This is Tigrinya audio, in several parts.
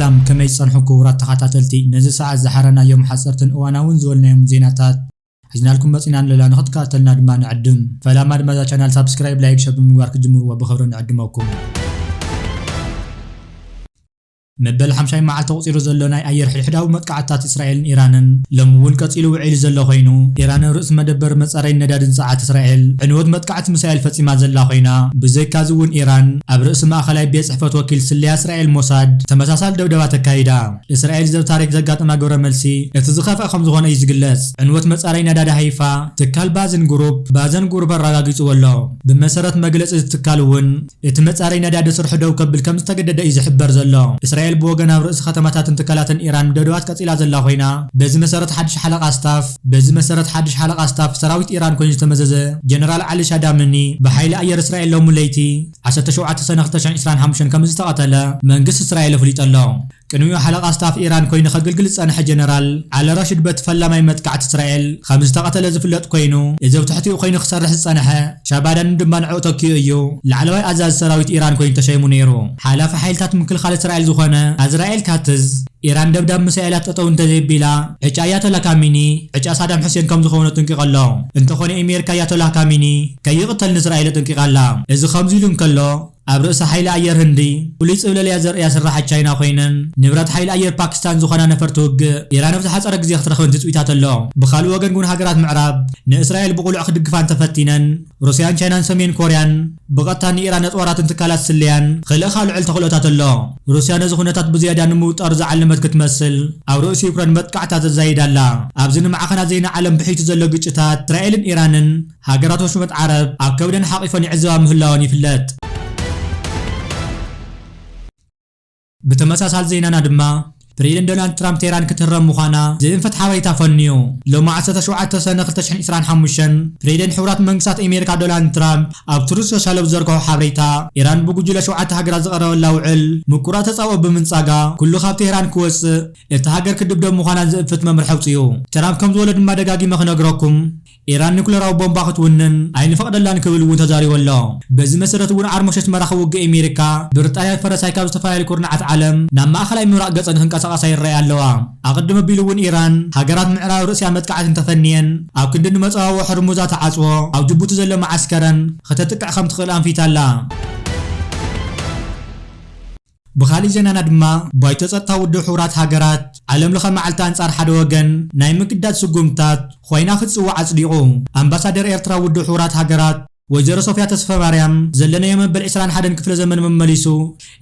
ሰላም፣ ከመይ ጸንሑ ክቡራት ተኸታተልቲ? ነዚ ሰዓት ዝሓረናዮም ሓጸርትን እዋናውን ዝበልናዮም ዜናታት ሒዝናልኩም መጺና ኣለና። ንኽትከታተልና ድማ ንዕድም። ፈላማ ድማ እዛ ቻናል ሳብስክራይብ፣ ላይክ፣ ሸር ብምግባር ክትጅምርዎ ብኽብሪ ንዕድመኩም። መበል ሓምሻይ መዓልቲ ተቖጺሩ ዘሎ ናይ ኣየር ሕድሕዳዊ መጥቃዕትታት እስራኤልን ኢራንን ሎሚ እውን ቀጺሉ ውዒሉ ዘሎ ኮይኑ፣ ኢራን ኣብ ርእሲ መደበር መጻረይ ነዳድን ጸዓት እስራኤል ዕንወት መጥቃዕቲ ሚሳኤል ፈጺማ ዘላ ኮይና፣ ብዘይካዚ እውን ኢራን ኣብ ርእሲ ማእኸላይ ቤት ጽሕፈት ወኪል ስለያ እስራኤል ሞሳድ ተመሳሳሊ ደብደባት ኣካይዳ። እስራኤል ዘብ ታሪክ ዘጋጠማ ግብረ መልሲ እቲ ዝኸፍአ ከም ዝኾነ እዩ ዝግለጽ። ዕንወት መጻረይ ነዳዲ ሃይፋ ትካል ባዝን ግሩፕ፣ ባዘን ግሩፕ ኣረጋጊጽዎ ኣሎ። ብመሰረት መግለጺ እቲ ትካል እውን፣ እቲ መጻረይ ነዳዲ ስርሑ ደው ከብል ከም ዝተገደደ እዩ ዝሕበር ዘሎ። እስራኤል ብወገን ኣብ ርእሲ ከተማታትን ትካላትን ኢራን ደብደባት ቀጺላ ዘላ ኮይና፣ በዚ መሰረት ሓድሽ ሓለቓ ስታፍ፣ በዚ መሰረት ሓድሽ ሓለቓ ስታፍ ሰራዊት ኢራን ኮይኑ ዝተመዘዘ ጀነራል ዓሊ ሻዳምኒ ብሓይሊ ኣየር እስራኤል ሎሚ ለይቲ ዓሰርተ ሸውዓተ ሰነ ክልተ ሽሕን ዕስራን ሓሙሽተን ከም ዝተቐተለ መንግስቲ እስራኤል ኣፍሊጡ ኣሎ። ቅድሚኡ ሓለቓ ስታፍ ኢራን ኮይኑ ከገልግል ዝጸንሐ ጀነራል ዓሊ ራሽድ በቲ ፈላማይ መጥቃዕቲ እስራኤል ከም ዝተቐተለ ዝፍለጥ ኮይኑ፣ እዚ ኣብ ትሕቲኡ ኮይኑ ክሰርሕ ዝጸንሐ ሻባዳኒ ድማ ንዕኡ ተኪኡ እዩ ላዕለዋይ ኣዛዚ ሰራዊት ኢራን ኮይኑ ተሸይሙ ነይሩ። ሓላፊ ሓይልታት ምክልኻል እስራኤል ዝኾነ ኣዝራኤል ካትዝ፣ ኢራን ደብዳብ ሚሳኤላት ጠጠው እንተዘይቢላ፣ ዕጫ ኣያቶላ ካሚኒ፣ ዕጫ ሳዳም ሑሴን ከም ዝኾኑ ኣጠንቂቑ ኣሎ። እንተኾነ ኣሜሪካ ኣያቶላ ካሚኒ ከይቕተል ንእስራኤል ኣጠንቂቓ ኣላ። እዚ ከምዚ ኢሉ እንከሎ፣ ኣብ ርእሲ ሓይሊ ኣየር ህንዲ ፍሉይ ጽብለልያ ዘርእያ ስራሓት ቻይና ኮይነን፣ ንብረት ሓይሊ ኣየር ፓኪስታን ዝኾና ነፈርቲ ውግእ ኢራን ኣብ ዝሓጸረ ግዜ ክትረኽበን ትጽቢታት ኣሎ። ብኻልእ ወገን ግን ሃገራት ምዕራብ ንእስራኤል ብቕሉዕ ክድግፋ እንተፈቲነን፣ ሩስያን ቻይናን ሰሜን ኮርያን ብቐጥታ ንኢራን ኣጽዋራትን ትካላት ስለያን ክልእኻ ልዑል ተኽእሎታት ኣሎ። ሩስያ ነዚ ኩነታት ብዝያዳ ንምውጣር ዝዓለመት ክትመስል፣ ኣብ ርእሲ ዩክሬን መጥቃዕታ ተዛይዳ ኣላ። ኣብዚ ንማዕኸናት ዜና ዓለም ብሒቱ ዘሎ ግጭታት እስራኤልን ኢራንን ሃገራት ወሽመጥ ዓረብ ኣብ ከብደን ሓቒፈን ይዕዘባ ምህላወን ይፍለጥ። ብተመሳሳሊ ዜናና ድማ፣ ፕሬዚደንት ዶናልድ ትራምፕ ቴህራን ክትህረም ምዃና ዘእንፍት ሓበሬታ ፈንዩ። ሎሚ ዓሰርተ ሸውዓተ ሰነ ክልተ ሽሕን ዕስራን ሓሙሽተን፣ ፕሬዚደንት ሕቡራት መንግስታት ኣሜሪካ ዶናልድ ትራምፕ ኣብ ትሩዝ ሶሻል ኣብ ዝዘርግሖ ሓበሬታ፣ ኢራን ብጉጅለ ሸውዓተ ሃገራት ዝቐረበላ ውዕል ምቁራጽ ተጻብኦ ብምንጻጋ፣ ኩሉ ካብ ቴህራን ክወጽእ፣ እቲ ሃገር ክድብደብ ምዃናን ዘእንፍት መምርሒ ኣውጺኡ። ትራምፕ ከም ዝበሎ ድማ ደጋጊመ ክነግረኩም፣ ኢራን ኒኩለራዊ ቦምባ ክትውንን ኣይንፈቕደላን ክብል እውን ተዛሪቡ ኣሎ። በዚ መሰረት እውን ኣርሞሸት መራኽብ ውግእ ኣሜሪካ፣ ብሪጣንያን ፈረንሳይ ካብ ዝተፈላለዩ ኩርናዓት ዓለም ናብ ማእኸላይ ምብራቕ ገጸን ክንቀሳቐሳ ይረኣያ ኣለዋ። ኣቕድም ኣቢሉ እውን ኢራን፣ ሃገራት ምዕራብ ርእስያ መጥቃዕቲ እንተፈንየን፣ ኣብ ክንዲ ንመጻብቦ ሕርሙዛ ተዓጽዎ፣ ኣብ ጅቡቲ ዘሎ መዓስከረን ከተጥቅዕ ከም ትኽእል ኣንፊታ ኣላ። ብኻሊእ ዜናና ድማ፣ ባይቶ ጸጥታ ውድብ ሕቡራት ሃገራት ዓለም ለኸ መዓልቲ ኣንጻር ሓደ ወገን ናይ ምግዳድ ስጉምታት ኮይና ክትጽውዕ ኣጽዲቑ። ኣምባሳደር ኤርትራ ውድብ ሕቡራት ሃገራት ወይዘሮ ሶፍያ ተስፋማርያም፣ ዘለናዮ መበል ዕስራን ሓደን ክፍለ ዘመን መመሊሱ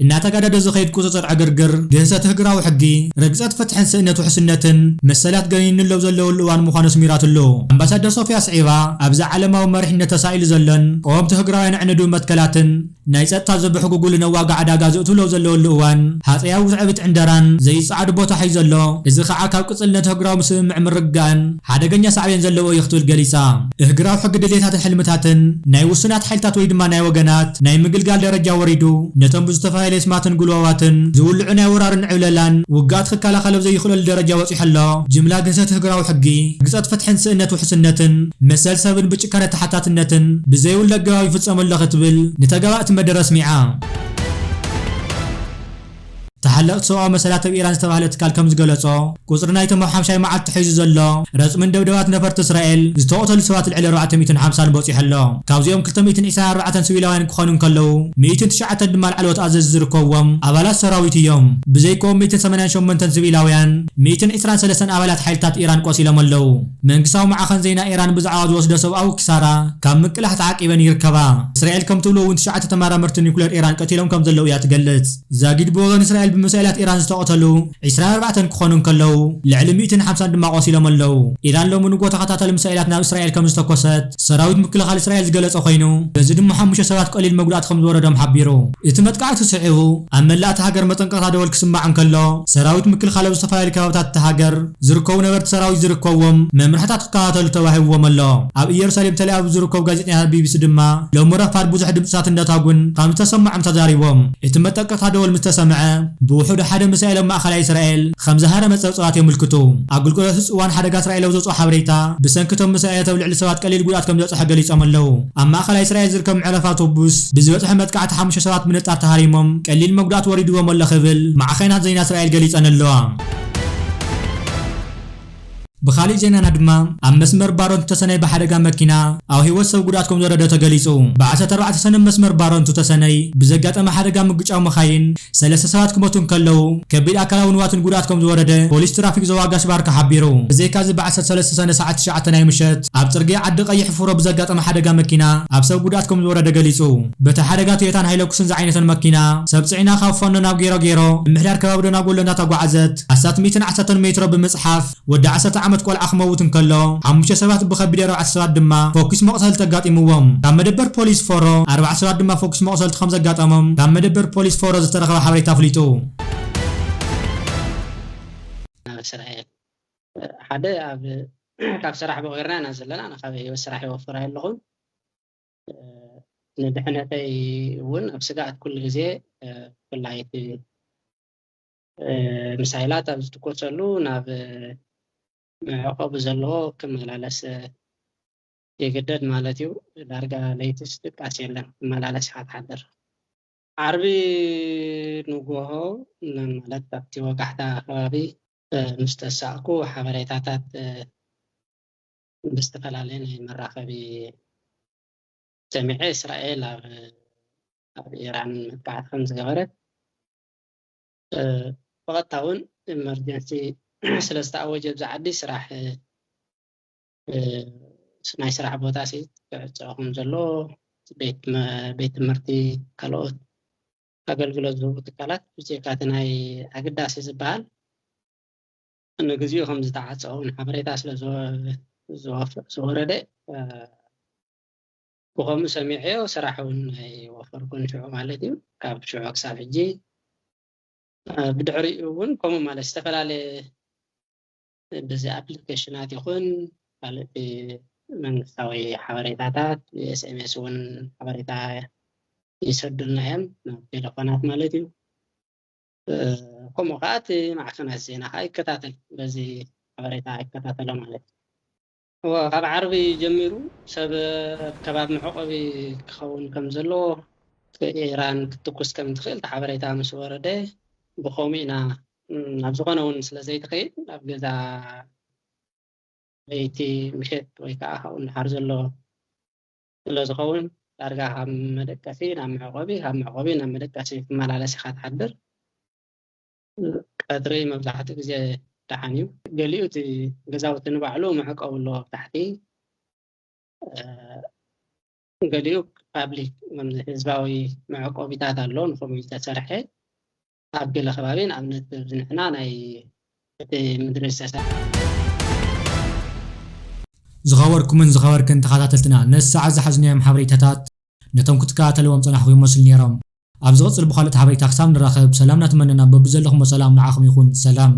እናተጋደደ ዝኸይድ ቁጽጽር ዕግርግር ግህሰት ህግራዊ ሕጊ፣ ርግጸት ፍትሕን ስእነት ውሕስነትን መሰላት ገኒኑ ለው ዘለውሉ እዋን ምዃኑ ኣስሚራትሉ። ኣምባሳደር ሶፍያ ስዒባ፣ ኣብዚ ዓለማዊ መሪሕነት ተሳኢሉ ዘሎን ቀወምቲ ህግራውያን ኣዕንዱ መትከላትን ናይ ጸጥታ ዘብሕጉ ጉልነ ዋጋ ዕዳጋ ዘእትውሎ ዘለውሉ እዋን፣ ሃጸያዊ ትዕቢት ዕንደራን ዘይጸዓዱ ቦታ ሒዙ ኣሎ። እዚ ኸዓ ካብ ቅጽልነት ህግራዊ ስምምዕ ምርግጋእን ሓደገኛ ሳዕቤን ዘለዎ እዩ ክትብል ገሊጻ። እህግራዊ ሕጊ ድሌታትን ሕልምታትን ናይ ውሱናት ሓይልታት ወይ ድማ ናይ ወገናት ናይ ምግልጋል ደረጃ ወሪዱ፣ ነቶም ብዝተፈላለየ ስማትን ጉልባባትን ዝውልዑ ናይ ወራርን ዕብለላን ውግኣት ክከላኸል ኣብ ዘይኽእለሉ ደረጃ በጺሑ ኣሎ። ጅምላ ግህሰት እህግራዊ ሕጊ፣ ርግጸት ፍትሕን ስእነት ውሕስነትን መሰል ሰብን ብጭካነ ተሓታትነትን ብዘይውል ኣገባብ ይፍጸም ኣሎ ክትብል ንተጋባእቲ መደረ ኣስሚዓ። ተሓለቕቲ ሰብኣዊ መሰላት ኣብ ኢራን ዝተባህለ ትካል ከም ዝገለጾ፣ ቁጽሪ ናይቶም ኣብ ሓምሻይ መዓልቲ ሒዙ ዘሎ ረጽምን ደብደባት ነፈርቲ እስራኤል ዝተቐተሉ ሰባት ልዕሊ ኣርባዕተ ሚእትን ሓምሳን በጺሑ ኣሎ። ካብዚኦም ክልተ ሚእትን ዕስራን ኣርባዕተን ሲቪላውያን ክኾኑ እንከለዉ፣ ሚእትን ትሽዓተን ድማ ላዕለዎት ኣዘዝቲ ዝርከብዎም ኣባላት ሰራዊት እዮም። ብዘይኮም ሚእትን ሰማንያን ሸሞንተን ሲቪላውያን፣ ሚእትን ዕስራን ሰለስተን ኣባላት ሓይልታት ኢራን ቆሲሎም ኣለዉ። መንግስታዊ ማዕኸን ዜና ኢራን ብዛዕባ ዝወስዶ ሰብኣዊ ክሳራ ካብ ምቅላሕ ተዓቂበን ይርከባ። እስራኤል ከም ትብሎ እውን ትሽዓተ ተመራመርቲ ኒኩሌር ኢራን ቀቲሎም ከም ዘለዉ እያ ትገልጽ። ዛጊድ ብወገን እስራኤል ብሚሳኤላት ኢራን ዝተቐተሉ ዕስራን ኣርባዕተን ክኾኑ እንከለዉ፣ ልዕሊ ሚእትን ሓምሳን ድማ ቆሲሎም ኣለዉ። ኢራን ሎሚ ንግሆ ተኸታታሊ ሚሳኤላት ናብ እስራኤል ከም ዝተኮሰት ሰራዊት ምክልኻል እስራኤል ዝገለጸ ኮይኑ፣ በዚ ድማ ሓሙሽተ ሰባት ቀሊል መጉዳእቲ ከም ዝወረዶም ሓቢሩ። እቲ መጥቃዕቲ ስዒቡ፣ ኣብ መላእ እታ ሃገር መጠንቀቕታ ደወል ክስማዕ እንከሎ፣ ሰራዊት ምክልኻል ኣብ ዝተፈላለዩ ከባቢታት እታ ሃገር ዝርከቡ ነበርቲ ሰራዊት ዝርከብዎም መምርሕታት ክከታተሉ ተዋሂብዎም ኣሎ። ኣብ ኢየሩሳሌም ተል ኣቪቭ ዝርከቡ ጋዜጠኛታት ቢቢሲ ድማ ሎሚ ረፋድ ብዙሕ ድምፅታት እንዳታጉን ከም ዝተሰምዖም ተዛሪቦም። እቲ መጠንቀቕታ ደወል ምስ ተሰምዐ፣ ብውሑዱ ሓደ ሚሳኤል ኣብ ማእኸላይ እስራኤል ከም ዝሃረመ ጸብጻባት የምልክቱ። ኣገልግሎት እዋን ሓደጋ እስራኤል ኣብ ዘውፅኦ ሓበሬታ፣ ብሰንኪ እቶም ሚሳኤላት ኣብ ልዕሊ ሰባት ቀሊል ጉድኣት ከም ዝበፅሐ ገሊጾም ኣለዉ። ኣብ ማእኸላይ እስራኤል ዝርከብ መዕረፊ ኣውቶቡስ ብዝበፅሐ መጥቃዕቲ ሓሙሽተ ሰባት ብንጣር ተሃሪሞም፣ ቀሊል መጉዳእቲ ወሪድዎም ኣሎ ክብል ማዕኸናት ዜና እስራኤል ገሊጸን ኣለዋ። ብኻሊእ ዜናና ድማ፣ ኣብ መስመር ባረንቱ ተሰነይ ብሓደጋ መኪና ኣብ ህይወት ሰብ ጉድኣት ከም ዝወረደ ተገሊጹ። ብ ዓሰርተ ኣርባዕተ ሰነ መስመር ባረንቱ ተሰነይ ብዘጋጠመ ሓደጋ ምግጫው መኻይን ሰለስተ ሰባት ክሞቱ እንከለዉ፣ ከቢድ ኣካላዊ ንዋትን ጉድኣት ከም ዝወረደ ፖሊስ ትራፊክ ዞባ ጋሽ ባርካ ሓቢሩ። ብዘይካዚ፣ ብ ዓሰርተ ሰለስተ ሰነ ሰዓት ትሽዓተ ናይ ምሸት ኣብ ጽርግያ ዓዲ ቀይሕ ፍሮ ብዘጋጠመ ሓደጋ መኪና ኣብ ሰብ ጉድኣት ከም ዝወረደ ገሊጹ። በቲ ሓደጋ ቶዮታን ሃይለኩስን ዝዓይነተን መኪና ሰብ ጽዒና ካብ ፋኖ ናብ ጌሮ ጌሮ፣ ምምሕዳር ከባቢ ደናጎሎ እናተጓዓዘት ኣስታት ሚእትን ዓሰርተን ሜትሮ ብምጽሓፍ፣ ወዲ ዓሰርተ ዓመት ቆልዓ ክመውት እንከሎ፣ ሓሙሽተ ሰባት ብኸቢድ፣ ኣርባዕተ ሰባት ድማ ፈኲስ መቑሰልቲ ኣጋጢምዎም። ካብ መደበር ፖሊስ ፎሮ፣ ኣርባዕተ ሰባት ድማ ፈኲስ መቑሰልቲ ከም ዘጋጠሞም ካብ መደበር ፖሊስ ፎሮ ዝተረኸበ ሓበሬታ ኣፍሊጡ። ናብ እስራኤል ሓደ ኣብ ካብ ስራሕ ቦቒርና ኢና ዘለና፣ ኣነ ካብ ህይወት ስራሕ ይወፍር ኣለኹን። ንድሕነተይ እውን ኣብ ስግኣት ኩሉ ግዜ፣ ብፍላይ እቲ ሚሳይላት ኣብ ዝትኮሰሉ ናብ መዕቆቢ ዘለዎ ክመላለስ ይግደድ ማለት እዩ። ዳርጋ ለይትስ ድቃስ የለን፣ ክመላለስ ኢኻ ትሓድር። ዓርቢ ንጎሆ ማለት ኣብቲ ወጋሕታ ከባቢ ምስ ተሳእኩ ሓበሬታታት ብዝተፈላለየ ናይ መራኸቢ ሰሚዐ፣ እስራኤል ኣብ ኣብ ኢራን መጥቃዕቲ ከም ዝገበረት፣ ብቐጥታ እውን ኢመርጀንሲ ስለ ዝተኣወጀ ኣብዚ ዓዲ ስራሕ ናይ ስራሕ ቦታ ሲ ክዕፀ ከም ዘሎ፣ ቤት ትምህርቲ፣ ካልኦት ኣገልግሎት ዝህቡ ትካላት ብጀካ እቲ ናይ ኣገዳሲ ዝበሃል ንግዚኡ ከም ዝተዓፀ እውን ሓበሬታ ስለ ዝወረደ፣ ብኸምኡ ሰሚዐዮ ስራሕ እውን ኣይወፈርኩን ሽዑ ማለት እዩ። ካብ ሽዑ ክሳብ ሕጂ ብድሕሪኡ እውን ከምኡ ማለት ዝተፈላለየ በዚ ኣፕሊኬሽናት ይኹን ካልእ መንግስታዊ ሓበሬታታት፣ ኤስኤምኤስ እውን ሓበሬታ ይሰዱልና እዮም ናብ ቴሌፎናት ማለት እዩ። ከምኡ ከዓ እቲ ማዕከናት ዜና ከዓ ይከታተል፣ በዚ ሓበሬታ ይከታተሎ ማለት እዩ። እወ፣ ካብ ዓርቢ ጀሚሩ ሰብ ኣብ ከባቢ መዕቆቢ ክኸውን ከም ዘለዎ፣ ኢራን ክትትኩስ ከም ትኽእል እቲ ሓበሬታ ምስ ወረደ፣ ብኸምኡ ኢና ናብ ዝኾነ እውን ስለ ዘይትኸይድ ኣብ ገዛ ለይቲ ምሸት ወይ ከዓ ካብኡ ንድሓር ዘሎ ስለ ዝኸውን ዳርጋ ካብ መደቀሲ ናብ መዕቆቢ፣ ካብ መዕቆቢ ናብ መደቀሲ ትመላለስ ኢኻ ትሓድር። ቀትሪ መብዛሕትኡ ግዜ ደሓን እዩ። ገሊኡ እቲ ገዛውቲ ንባዕሉ መዕቆቢ ኣለዎ ኣብ ታሕቲ። ገሊኡ ፓብሊክ፣ ህዝባዊ መዕቆቢታት ኣሎ ንኸምኡ ዝተሰርሐ። ኣብ ገለ ከባቢ ንኣብነት ኣብዚ ንሕና ናይ እቲ ምድሪ ዝተሰርሐ ዝኸበርኩምን ዝኸበርክን ተኸታተልትና፣ ነዚ ሰዓት ዝሓዝናዮም ሓበሬታታት ነቶም ክትከታተልዎም ጸናሕኩም ይመስሉ ነይሮም። ኣብ ዝቕጽል ብኻልኦት ሓበሬታ ክሳብ ንራኸብ፣ ሰላም እናተመነና፣ በብዘለኹሞ ሰላም ንዓኹም ይኹን። ሰላም።